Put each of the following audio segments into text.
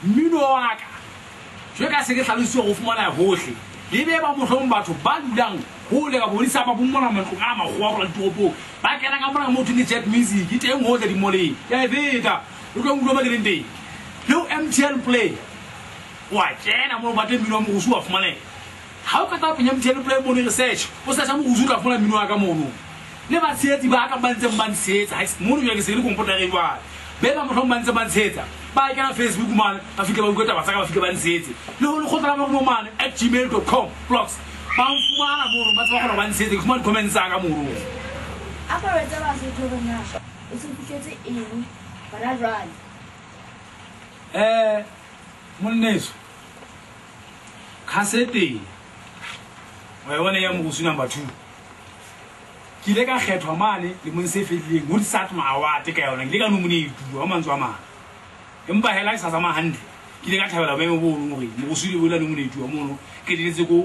Mmino wa ka jwe ka se ke hlalositse go fumana hohle le be ba mohlomong batho ba dulang hole ka bodisa ba bomona matlong a makgowa gola ditoropong ba kena ka mona mo thweng ke jet music e teng hohle dimoleng ke a e feta o tlo utlwa mo ke leng teng le ho MTN play wa kena mo batle mmino wa morusu wa fumaneha ha o qeta ho penya MTN play mono re search o searcha morusu o tla fumana mmino wa ka mono le batshehetsi ba ka ba ntseng ba ntshehetsa mono jwale ke se ke le kompotareng jwale be ba mohlomong ba ntse ba ntshehetsa ba kena Facebook mane ba fihle ba utlwe taba tsa ka ba fihle ba ntshehetse le ho lekgotla la marumo mane at gmail dot com blogs ba nfumana mono ba tseba kgona ba ntshehetse ke fumana di-comments tsa ka mono. A ko jwetse Basotho hore na o se fihletse eng hona jwale. Monneso khasete wa e bona ya morusu number 2 ke ile ka kgethwa mane lemong se fetileng ho di-satma award ka yona ke ile ka nominatuwa ka mantswe a mang empa hela ke sa tsamaya hantle ke ile ka thabela boemo bo leng hore morusu le bola nominatuwa mono ke deletse ko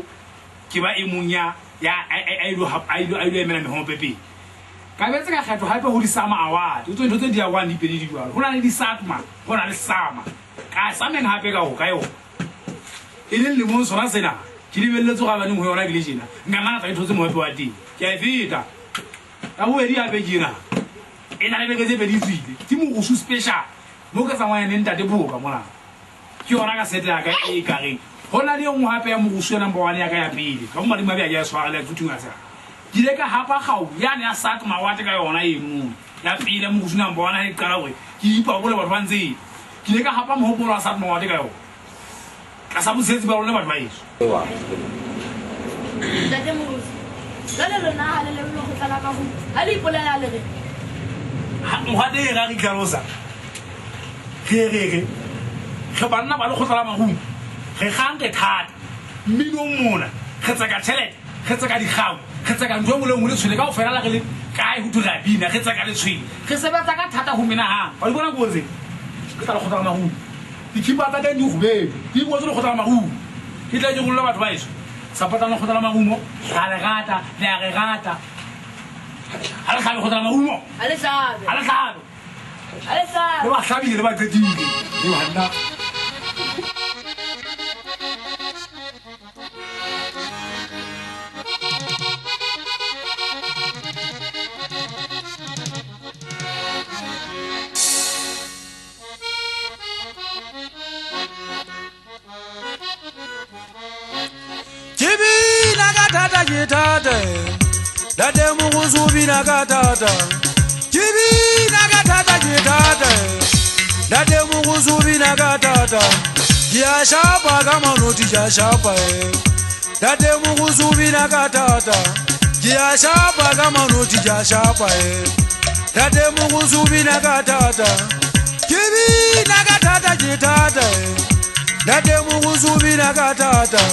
ke ba e mong ya ya a ilo a ilo a ilo emela mehope pele ka betse ka kgethwa hape ho di-sama award o tswe ntho tse di ya one di pedi di jwalo ho na le di-satma ho na le sama ka sameng hape ka ho ka yona e leng lemong sona sena ke lebelletse go abaneng ho yona ke le tjena nka nna ka tla ke thotse mohape wa teng ke a e feta ya bobedi hape ke ena e na le beke tse pedi tswile ke morusu special mo ke tsamayang le ntate boka mona ke yona ka sete ya ka e kareng ho na le e nngwe hape ya morusu ya number one ya ka ya pele ka bo madimo a be a ke a tshwara le futhung a sa ke ile ka hapa kgau yane ya sak mawate ka yona eno ya pele ya morusu number one ha e qala hore ke ipabole batho ba ntse ke ile ka hapa mohopolo wa sak mawate ka yona tlasa botshehetsi ba lona batho ba heso. Ntate Moruti, jwale lona ha le lebe lekgotla la marumo, ha le ipolela le re? Mohwate e ra re itlhalosa re re re re banna ba lekgotla la marumo re kgang re thata mminong mona re tseka tjhelete re tseka dikgau re tseka ntho e nngwe le nngwe letshwele kaofela la re le kae ho thwe re a bina re tseka letshwele re sebetsa ka thata ho menahang wa di bona ko tse ke tsa lekgotla la marumo dikhipa tsa teng di kgubedu di ingwetswe lekgotla la marumo ke tle ke rolola batho ba eso sapotang lekgotla la marumo ra le rata le a re rata ha le hlabe lekgotla la marumo Ha le hlabe. ha le hlabe Ha le hlabe. le ba hlabile le ba qetile le banna. Ke bina ka thata ke thata ntate mogosi o bina ka thata ke bina ka thata ke thata ntate mogosi o bina ka thata ke a shapa ka manoti ke a shapa ntate mogosi o bina ka thata ke a shapa ka manoti ke a shapa ntate mogosi o bina ka thata ke bina ka thata ke thata ntate mogosi o bina ka thata.